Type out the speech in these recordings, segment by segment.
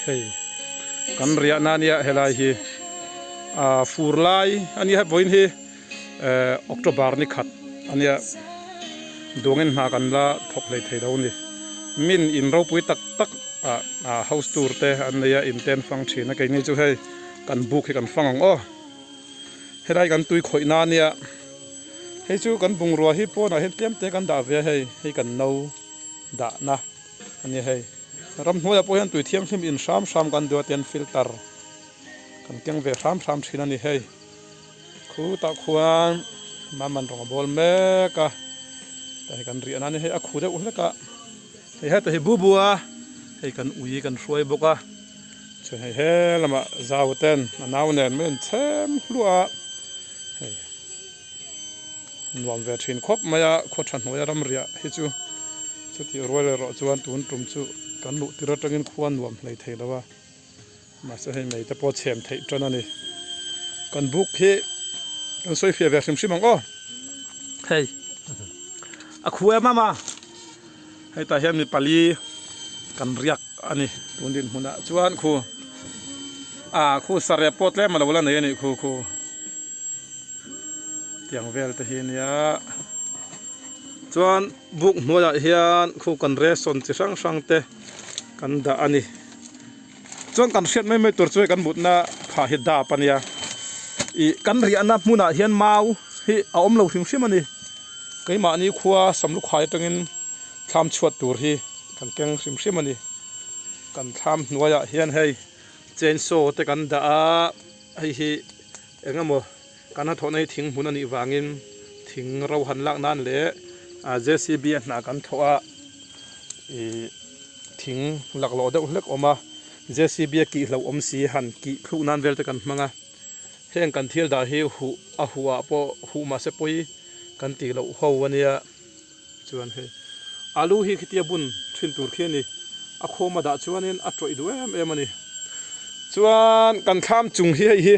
Hei kan riahna ania helai hi ah fur lai ania hei vawiin hi eh October ni khat ania duangin hna kan la thawk hlei thei lo a ni. Min in ropui tak tak ah ah house tour te an nei a in te an fang thin a keini chu hei kan buk hi kan fang ang aw. Helai kan tui khawih na ania hei chu kan bungrua hi pawnah hian tlem te kan dah ve a hei hei kan no dahna ania hei ramhnuaiah pawh hian tui thianghlim in hram hram kan duh a tian filter kan keng ve hram hram thin a ni hei khutah khuan maman rawng a bawl mek a tah hi kan riahna ania hei a khu deuh hlek a hei heta hi bu bu a hei kan ui kan hruai bawk a. Chuan hei he lamah zau ten a nau nen mai an chhem hluah a, hei nuam ve thin khawp mai a, khaw tha hnuaia ram riah hi chu chutih rual erawh chuan tun tum chu kan luh tir atangin khua nuam hlei thei lo a, mahse hei mei te pawh chhem theih tan a ni. Kan buk hi kan sawi fiah ve hrim hrim ang aw, hei a khu em em a, hetah hian mi pali kan riak. A ni tun dinhmunah chuan khu ah khu sarep pawh tlem a lo la nei a nih khu khu tiang vel te hi nia chuan buk hnuaiah hian khu kan ration chi hrang hrang te kan dah a ni chuan kan hriat mai mai tur chu hei kan mutna phah hi dap a nia ih kan riahna hmunah hian mau hi a awm lo hrim hrim a ni keimahni khua samlukhai atangin. Thlam chhuat tur hi kan keng hrim hrim a ni. Kan thlam hnuaiah hian hei chainsaw te kan dah a, hei hi eng emaw kan hnathawhna hi thing hmun a nih vangin thing ro han lak nan leh JCB a hna kan thawh a ih thing laklawh deuh hlek awm a, JCB a kih hlauh awm si han kih thluk nan vel te kan hmang a, heng kan thil dah hi huh a huh ah pawh huh mahse pawi kan tih loh ho a nia. Chuan hei alu hi khitia bun thin tur khi a ni. A khawm a dah chuanin a tawih duh em em a ni. Chuan kan thlam chung hi hei hi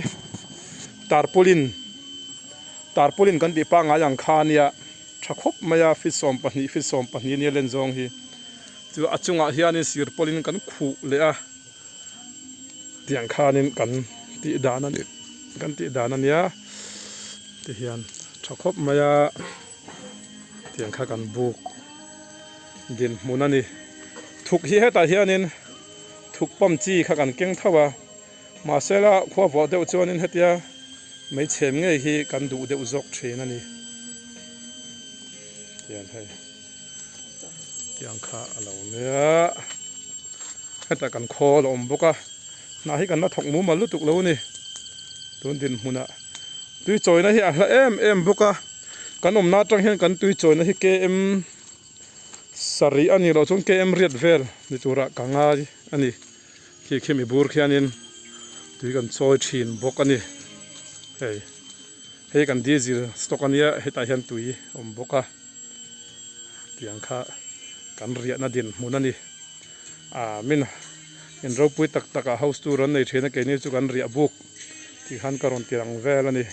tarpaulin tarpaulin kan tih pangngai ang kha a nia tha khawp mai a feet 12 feet 12 nia len zawng hi. Chu a chungah hianin sirpawlin kan khuh leh a tiang khanin kan tih dan a ni kan tih dan a nia tihian tha khawp mai a. Tiang kha kan buk dinhmun a ni. Thuk hi hetah hianin thuk pawm chi kha kan keng tho a, mahse la khua vuah deuh chuanin hetia mei chhem ngei hi kan duh deuh zawk thin a ni. Tiang hei tiang kha a lo nia hetah kan khawl a awm bawk a, hnah hi kan la thawk mumal lutuk lo a ni tun dinhmunah tui chawina hi a hla em em bawk a. Kan awmna atang hian kan tui chawina hi KM sarih a nih loh chuan KM riat vel ni turah ka ngai a ni. Khi khi mi bur khianin tui kan chawi thin bawk a ni. Hei hei kan diesel stock a nia hetah hian tui a awm bawk a tiang kha kan riahna dinhmun a ni. Ah min in ropui tak takah house tour an nei thin a keini chu kan riah buk tih khan ka rawn ti ang vel a ni.